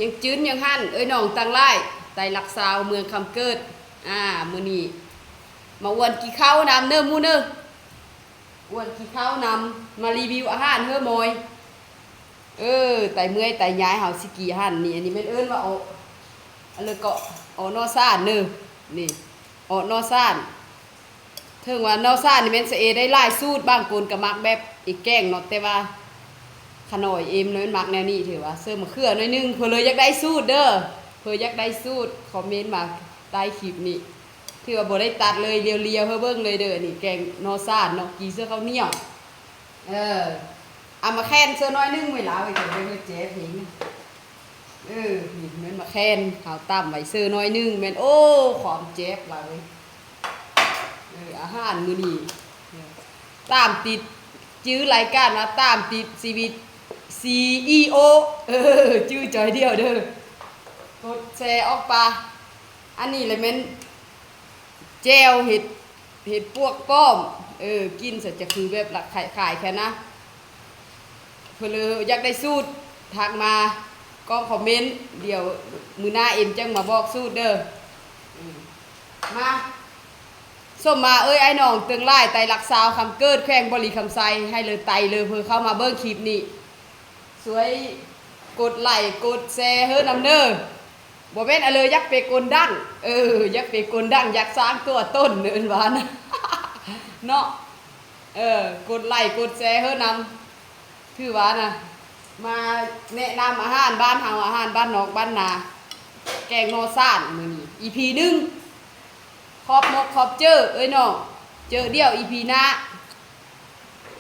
ຍັງຈືນຍັງຫັ້ນ ເອີຍນ້ອງຕ່າງຫຼາຍ ໄຕຫຼັກຊາວເມືອງຄຳເກີດ. ອາ ມື້ນີ້ມາອວນກິນເຂົ້ານຳເນີໝູ່ເນີ ອວນກິນເຂົ້ານຳ ມາຣີວິວອາຫານເຮີໝອຍ. ເອີ ໄຕເມື່ອຍໄຕຍ້າຍເຮົາຊິກີຫັ້ນນີ້ ອັນນີ້ແມ່ນເອີ້ນວ່າເອາະ ອັນເລີຍເກາະ ເອາະໜໍ່ຊານເນີ ນີ້ ເອາະໜໍ່ຊານ. ເຖິງວ່າໜໍ່ຊານນີ້ແມ່ນສະເອໄດ້ຫຼາຍສູດ ບາງຄົນກໍມັກແບບເອແກງເນາະ ແຕ່ວ່າຂະນ້ອຍເອມແມ່ນມັກແນວນີ້ ຖືວ່າເສີມມະເຂືອໜ້ອຍໜຶ່ງ. ເພິ່ນເລີຍຢາກໄດ້ສູດເດີ ເພິ່ນຢາກໄດ້ສູດ ຄອມເມັນມາໃຕ້ຄລິບນີ້. ຖືວ່າບໍ່ໄດ້ຕັດເລີຍ ລຽວໆ ໃຫ້ເບິ່ງເລີຍເດີ. ນີ້ແກງໜໍ່ຊານເນາະ ກີເຊິ່ງເຂົ້າໜຽວ. ເອີ ເອົາມາແຄນເຊິ່ງໜ້ອຍໜຶ່ງໄວ້ລາວ ໄວ້ເດີ ເດີແຈບເອງ. ເອີ ນີ້ແມ່ນມາແຄນ ເຮົາຕຳໄວ້ເຊິ່ງໜ້ອຍໜຶ່ງ ແມ່ນ ໂອ້ ຄວາມແຈບລາວເອີຍ. ເອີ ອາຫານມື້ນີ້ ຕາມຕິດ ຈື່ລາຍການວ່າຕາມຕິດຊີວິດ ຊີອີໂອ ເອີ ຈື່ຈອຍດຽວເດີ ກົດແຊອອກປາ. ອັນນີ້ລະແມ່ນແຈ່ວເຫັດ ເຫັດປວກປ້ອມ ເອີ ກິນຊະຈະຄືແບບລະຂາຍ ຂາຍແຄ່ນະ. ເພິ່ນເລີຍຢາກໄດ້ສູດ ທັກມາກ້ອງຄອມເມັນ ດຽວມື້ໜ້າເອັມຈັ່ງມາບອກສູດເດີ. ອືມ ມາ ສົມມາເອີຍ ອ້າຍນ້ອງເຕີງຫຼາຍ ໄຕຫຼັກຊາວ ຄຳເກີດ ແຂວງບໍລິຄຳໄຊ ໃຫ້ເລີຍໄຕເລີຍ ເພິ່ນເຂົ້າມາເບິ່ງຄລິບນີ້ ຊ່ວຍກົດໄລກົດແຊເຮີນຳເດີ. ບໍ່ແມ່ນອະເລີ ຢາກເປັນຄົນດັງ ເອີ ຢາກເປັນຄົນດັງ ຢາກສ້າງຕົວຕົນ ເອີ້ນວ່ານະ ເນາະ. ເອີ ກົດໄລກົດແຊເຮີນຳ ຖືວ່ານະ ມາແນະນຳອາຫານບ້ານເຮົາ ອາຫານບ້ານນອກບ້ານນາ ແກງໜໍ່ຊານມື້ນີ້ ອີພີໜຶ່ງ ຂອບມົກຂອບເຈີເອີຍນ້ອງ ເຈີດຽວ ອີພີໜ້າ